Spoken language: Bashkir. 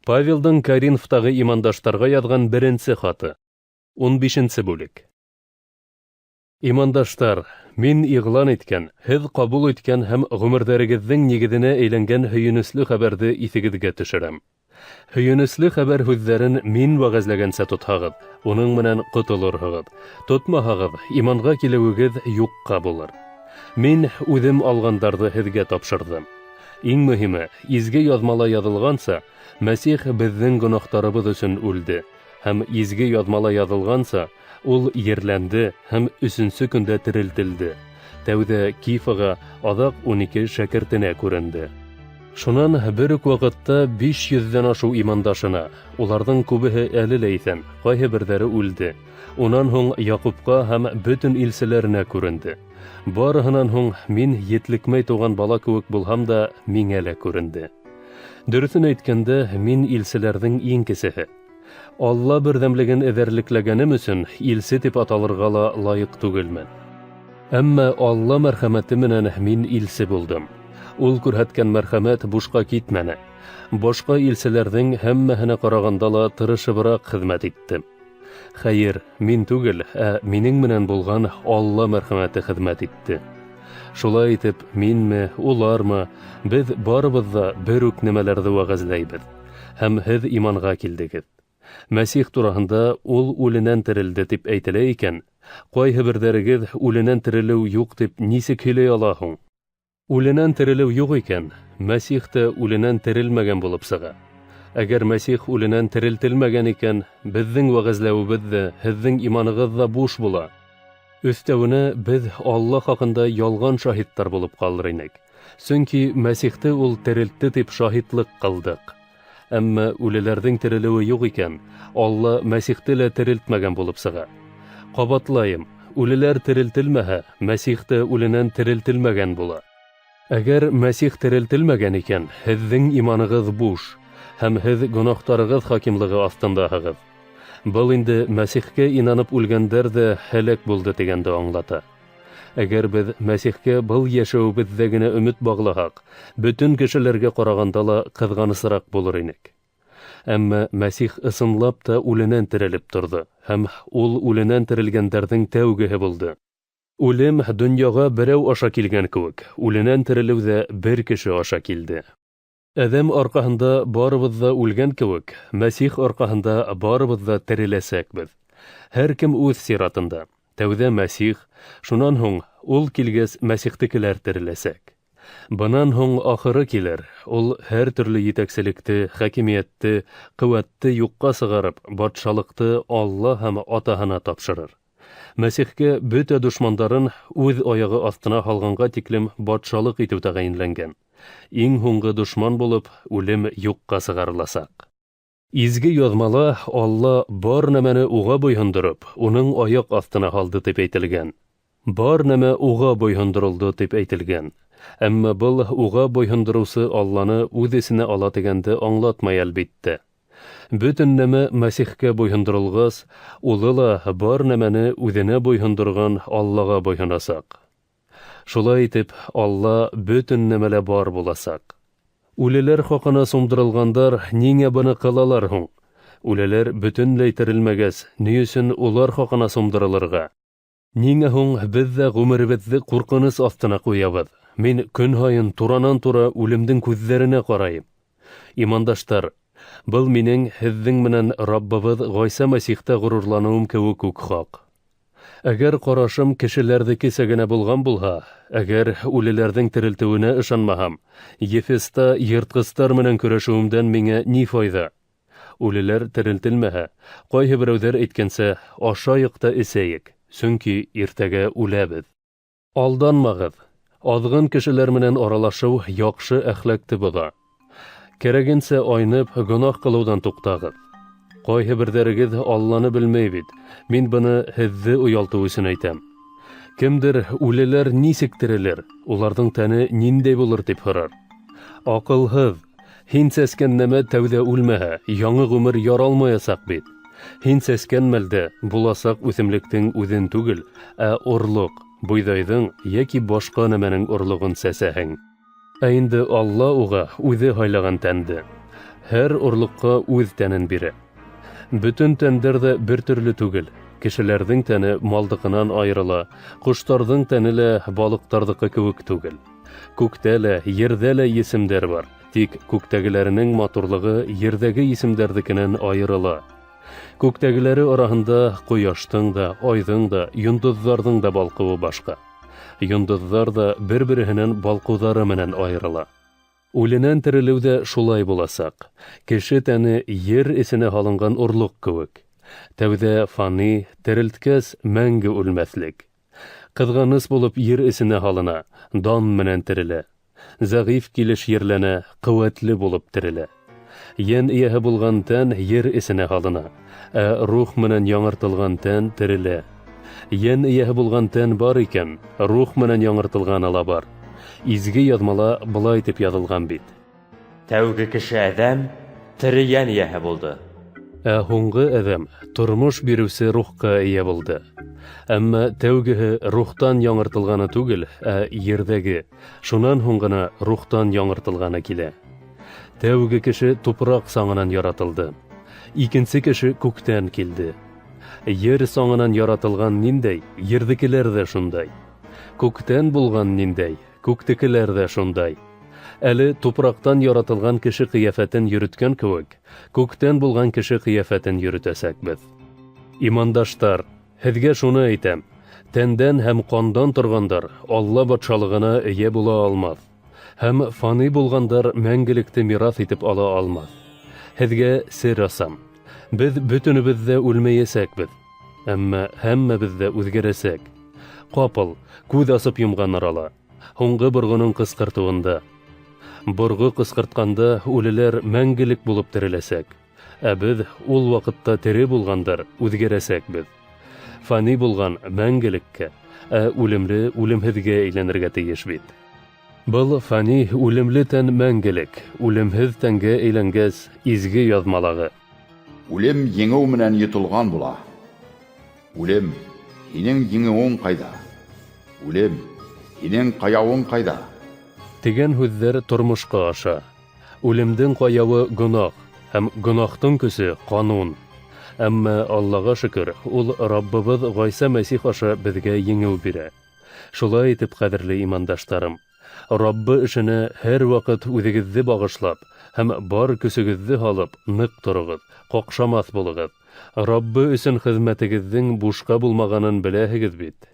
Павелдың Коринфтағы имандаштарға яҙған беренсе хаты. 15-нсе бүлек. Имандаштар, мин иғлан иткән, һеҙ ҡабул иткән һәм ғүмерҙәрегеҙҙең нигеҙенә әйләнгән һөйөнөслө хәбәрҙе иҫегеҙгә төшөрәм. Һөйөнөслө хәбәр һүҙҙәрен мин вәғәзләгәнсә тотһағыҙ, уның менән ҡотолорһоғоҙ. Тотмаһағыҙ, иманға килеүегеҙ юҡҡа булыр. Мин үҙем алғандарҙы һеҙгә тапшырҙым. Иң мөһиме, изге яҙмала яҙылғанса, Мәсих беҙҙең гонаһтарыбыҙ өсөн үлде, һәм изге яҙмала яҙылғанса, ул ерләнде һәм өсөнсө көндә терелтелде. Тәүҙә Кифаға, аҙаҡ 12 шәкертенә күренде. Шунан бер үк ваҡытта 500-ҙән ашыу имандашына, уларҙың күбеһе әле лә иҫән, ҡайһы берҙәре үлде. Унан һуң Яҡупҡа һәм бөтөн илселәренә күренде. Барыһынан һуң мин етлекмәй тыуған бала кеүек булһам да, миңә лә күренде. Дөрөҫөн әйткәндә, мин илселәрҙең иң кесеһе. Алла берҙәмлеген эҙәрлекләгәнем өсөн илсе тип аталырға ла лайыҡ түгелмен. Әммә Алла мәрхәмәте менән мин илсе булдым. Ул күрһәткән мәрхәмәт бушҡа китмәне. Башҡа илселәрҙең һәммәһенә ҡарағанда ла тырышыбыраҡ хеҙмәт иттем. Хәйер, мин түгел, ә минең менән булған Алла мәрхәмәте хеҙмәт итте. Шулай итеп, минме, улармы, беҙ барыбыҙ ҙа бер үк нәмәләрҙе вәғәзләйбеҙ. Һәм һеҙ иманға килдегеҙ. Мәсих тураһында ул үленән терелде тип әйтелә икән, ҡайһы берҙәрегеҙ үленән терелеү юҡ тип нисек һөйләй ала һуң? Үленән терелеү юҡ икән, Мәсих тә үленән терелмәгән булып сыға. Әгәр Мәсих үленән терелтелмәгән икән, беҙҙең вәғәзләүебеҙ ҙә, һеҙҙең иманығыҙ ҙа буш була. Өҫтәүенә, беҙ Алла хаҡында ялған шаһиттар булып ҡалыр инек. Сөнки Мәсихте ул терелтте тип шаһитлыҡ ҡылдыҡ. Әммә үлеләрҙең терелеүе юҡ икән, Алла Мәсихте лә терелтмәгән булып сыға. Ҡабатлайым, үлеләр терелтелмәһә, Мәсих тә үленән терелтелмәгән була. Әгәр Мәсих терелтелмәгән икән, һеҙҙең иманығыҙ буш, һәм һеҙ гонаһтарығыҙ хакимлығы аҫтындаһығыҙ. Был инде Мәсихкә инанып үлгәндәр ҙә һәләк булды тигәнде аңлата. Әгәр беҙ Мәсихкә был йәшәүебеҙҙә генә өмөт бағлаһаҡ, бөтөн кешеләргә ҡарағанда ла ҡыҙғанысыраҡ булыр инек. Әммә Мәсих ысынлап та үленән терелеп торҙо, һәм ул үленән терелгәндәрҙең тәүгеһе булды. Үлем донъяға берәү аша килгән кеүек, үленән терелеү ҙә бер кеше аша килде. Әҙәм арҡаһында барыбыҙ ҙа үлгән кеүек, Мәсих арҡаһында барыбыҙ ҙа тереләсәкбеҙ. Һәр кем үҙ сиратында. Тәүҙә Мәсих, шунан һуң ул килгәс Мәсихтекеләр тереләсәк. Бынан һуң ахыры килер, ул һәр төрлө етәкселекте, хакимиәтте, ҡеүәтте юҡҡа сығарып, батшалыҡты Алла һәм Атаһына тапшырыр. Мәсихкә бөтә дошмандарын үҙ аяғы аҫтына һалғанға тиклем батшалыҡ итеү тәғәйенләнгән. Иң һуңғы дошман булып үлем юҡҡа сығарыласаҡ. Изге яҙмала Алла бар нәмәне уға буйһондороп, уның аяҡ аҫтына һалды тип әйтелгән. Бар нәмә уға буйһондоролдо тип әйтелгән. Әммә был уға буйһондороусы Алланы үҙ эсенә ала тигәнде аңлатмай, әлбиттә. Бөтөн нәмә Мәсихкә буйһондоролғас, улы ла бар нәмәне үҙенә буйһондорған Аллаға буйһонасаҡ. Шулай итеп, Алла бөтөн нәмәлә бар буласаҡ. Үлеләр хаҡына сумдырылғандар ниңә быны ҡылалар һуң? Үлеләр бөтөнләй терелмәгәс, ни өсөн улар хаҡына сумдырылырға? Ниңә һуң беҙ ҙә ғүмеребеҙҙе ҡурҡыныс аҫтына ҡуябыҙ? Мин көн һайын туранан-тура үлемдең күҙҙәренә ҡарайым. Имандаштар, был минең һеҙҙең менән Раббыбыҙ Ғайса Мәсихтә ғорурланыуым кеүек үк хаҡ. Әгәр ҡарашым кешеләрҙекесә генә булған булһа, әгәр үлеләрҙең терелтеүенә ышанмаһам, Ефеста йыртҡыстар менән көрәшеүемдән миңә ни файҙа? Үлеләр терелтелмәһә, ҡайһы берәүҙәр әйткәнсә, ашайыҡ та эсәйек, сөнки иртәгә үләбеҙ. Алданмағыҙ, аҙғын кешеләр менән аралашыу яҡшы әхлаҡты боҙа. Кәрәгенсә айнып, гонаһ ҡылыуҙан туҡтағыҙ. Ҡайһы берҙәрегеҙ Алланы белмәй бит, мин быны һеҙҙе оялтыу өсөн әйтәм. Кемдер үлеләр нисек терелер, уларҙың тәне ниндәй булыр тип һорар. Аҡылһыҙ, һин сәскән нәмә тәүҙә үлмәһә, яңы ғүмер яралмаясаҡ бит. Һин сәскән мәлдә буласаҡ үҫемлектең үҙен түгел, ә орлоҡ, бойҙайҙың йәки башҡа нәмәнең орлоғон сәсәһең. Ә инде Алла уға үҙе һайлаған тәнде. Һәр орлоҡҡа үҙ тәнен бирә. Бөтөн тәндәр ҙә бер төрлө түгел. Кешеләрҙең тәне малдыҡынан айырыла, ҡоштарҙың тәне лә балыҡтарҙыҡы кеүек түгел. Күктә лә, ерҙә лә есемдәр бар, тик күктәгеләренең матурлығы ерҙәге есемдәрҙекенән айырыла. Күктәгеләре араһында ҡояштың да, айҙың да, йондоҙҙарҙың да балҡыуы башҡа. Йондоҙҙар ҙа бер-береһенән балҡыуҙары менән айырыла. Үленән терелеү ҙә шулай буласаҡ. Кеше тәне ер эсенә һалынған орлоҡ кеүек. Тәүҙә фани, терелткәс мәңге үлмәҫлек. Ҡыҙғаныс булып ер эсенә һалына, дан менән терелә. Зәғиф килеш ерләнә, ҡеүәтле булып терелә. Йән эйәһе булған тән ер эсенә һалына, ә рух менән яңыртылған тән терелә. Йән эйәһе булған тән бар икән, рух менән яңыртылғаны ла бар. Изге яҙмала былай тип яҙылған бит: Тәүге кеше Әҙәм тере йән эйәһе булды. Ә һуңғы Әҙәм тормош биреүсе рухҡа эйә булды. Әммә тәүгеһе рухтан яңыртылғаны түгел, ә ерҙәге, шунан һуң ғына рухтан яңыртылғаны килә. Тәүге кеше тупраҡ саңынан яратылды. Икенсе кеше күктән килде. Ер саңынан яратылған ниндәй, ерҙекеләр ҙә шундай. Күктән булған ниндәй, күктекеләр ҙә шундай. Әле тупраҡтан яратылған кеше ҡиәфәтен йөрөткән кеүек, күктән булған кеше ҡиәфәтен йөрөтәсәкбеҙ. Имандаштар, һеҙгә шуны әйтәм: тәндән һәм ҡандан торғандар Алла батшалығына эйә була алмаҫ, һәм фани булғандар мәңгелекте мираҫ итеп ала алмаҫ. Һеҙгә сер асам: беҙ бөтөнөбөҙ ҙә үлмәйәсәкбеҙ, әммә һәммәбеҙ ҙә үҙгәрәсәк. Ҡапыл, күҙ асып йомған арала, һуңғы борғоноң ҡысҡыртыуында. Борғо ҡысҡыртҡанда үлеләр мәңгелек булып тереләсәк, ә беҙ ул ваҡытта тере булғандар үҙгәрәсәкбеҙ. Фани булған мәңгелеккә, ә үлемле үлемһеҙгә әйләнергә тейеш бит. Был фани үлемле тән мәңгелек, үлемһеҙ тәнгә әйләнгәс, изге яҙмалағы: Үлем еңеү менән йотолған була. Үлем, һинең еңеүең ҡайҙа? Үлем, һинең ҡаяуың ҡайҙа? Тигән һүҙҙәр тормошҡа аша. Үлемдең ҡаяуы гонаһ, һәм гонаһтың көсө ҡанун. Әммә Аллаға шөкөр, ул Раббыбыҙ Ғайса Мәсих аша беҙгә еңеү бирә. Шулай итеп, ҡәҙерле имандаштарым, Раббы эшенә һәр ваҡыт үҙегеҙҙе бағышлап һәм бар көсөгөҙҙө һалып ныҡ тороғоҙ, ҡаҡшамаҫ булығыҙ. Раббы өсөн хеҙмәтегеҙҙең бушҡа булмағанын беләһегеҙ бит.